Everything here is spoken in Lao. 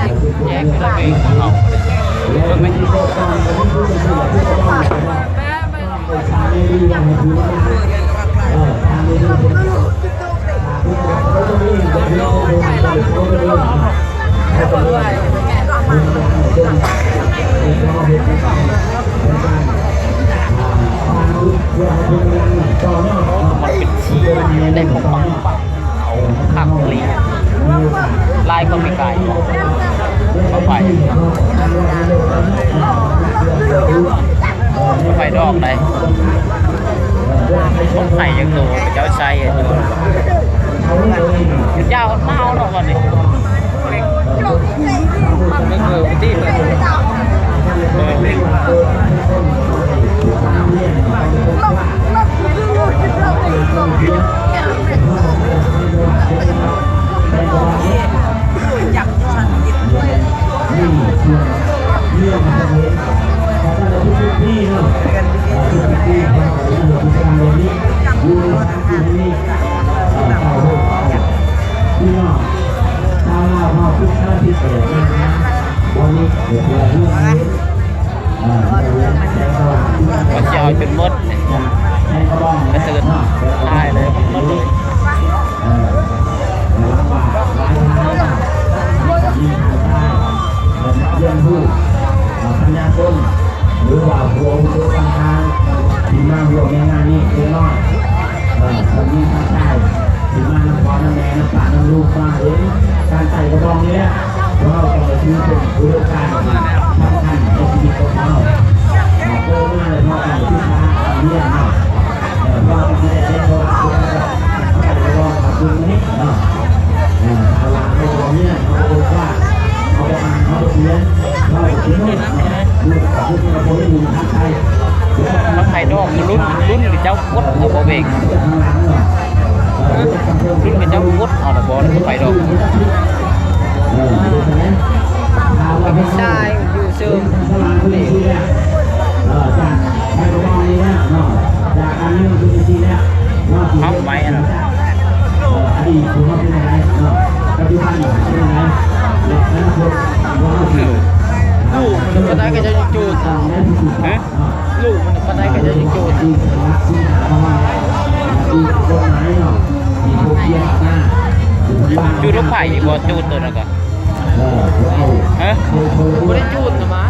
ແຈກເປັນລະເບງຂອງເຮົາ ເບິ່ງໄໝ? ມັນເປັນສີໄດ້ຂອງປັງ ເອົາຄັກອີ່ຫຼີ ຫຼາຍກວ່າປີກາຍ ເຂົ້າໄປ ເຂົ້າໄປດອກໃດ ບໍ່ໃຫ້ຈັກໂຕ ເຈົ້າໃສ່ຢູ່ ຍາວເຮົາເນາະ ບັດນີ້. ພີ່ນ້ອງຊາວລາວເຮົາທຸກທ່ານທີ່ເກີດມານະ ວັນນີ້ເກີດເດືອນເລື່ອງນີ້ ເອີ ວ່າຊິເອົາຈົນໝົດນີ້ ກະຕື່ນຕາຍເລີຍ ເອີ ລຳບາກຫຼາຍທາງ ມີທາງໃຕ້ ແລະ ນັກຮຽນຮູ້ ເອີ ປັນຍາຊົນ ຫຼືວ່າຜູ້ອາວຸໂສຕ່າງໆ ທີ່ມາຮ່ວມໃນງານນີ້ເລັກນ້ອຍ ເອີ ເພິ່ນມີທັງຊາຍທີ່ມານຳພໍ່ນຳແມ່ນຳປ້ານຳລຸງມາເຫັນການໃຊ້ກະບອງນີ້ແຫຼະ ພວກເຮົາຕ້ອງໄດ້ຖືເປັນອຸດົມການທີ່ສຳຄັນໃນຊີວິດຂອງເຮົາ ເອີ ໂຕມາແລ້ວເຮົາຕ້ອງໄດ້ສຶກສາຮຽນເນາະ ເອີ ເຮົາຕ້ອງໄດ້ໃຊ້ໂທລະສັບ ເຮົາຕ້ອງໄດ້ລອງຂັບເບິ່ງນີ້ເນາະ ເອີ ຖ້າວ່າເຮົາບໍ່ຮຽນ ເຮົາບໍ່ຮູ້ວ່າ ເຮົາບໍ່ອ່ານ ເຮົາບໍ່ຂຽນ ເຮົາບໍ່ເປັນເນາະ ເຮົາບໍ່ໄດ້ບຸນທາງໃດ ບັກໄຟດອກ ລຸ້ນ ລຸ້ນເຂົາເຈົ້າກົດເອົາບໍ່ເບງ ລຸ້ນເຂົາເຈົ້າກົດເອົາລະບໍ່ ບັກໄຟດອກ ເອີ ເປັນໄດ້ຢູ່ເຊີງນີ້ ເອົາໄວ້ຫັ້ນນະ ອະດີດຂອງເຮົາເປັນຈັ່ງໃດເນາະ ປັດຈຸບັນເປັນຈັ່ງໃດ ແລະ ອະນາຄົດຂອງເຮົາ ລູກມັນປານໃດກະຍັງຈູດ ຮະ ລູກມັນປານໃດກະຍັງຈູດ ຈູດລົງໄຟບໍ່ ຈູດໂຕນັ້ນກະ ຮະ ບໍ່ໄດ້ຈູດນະມາ.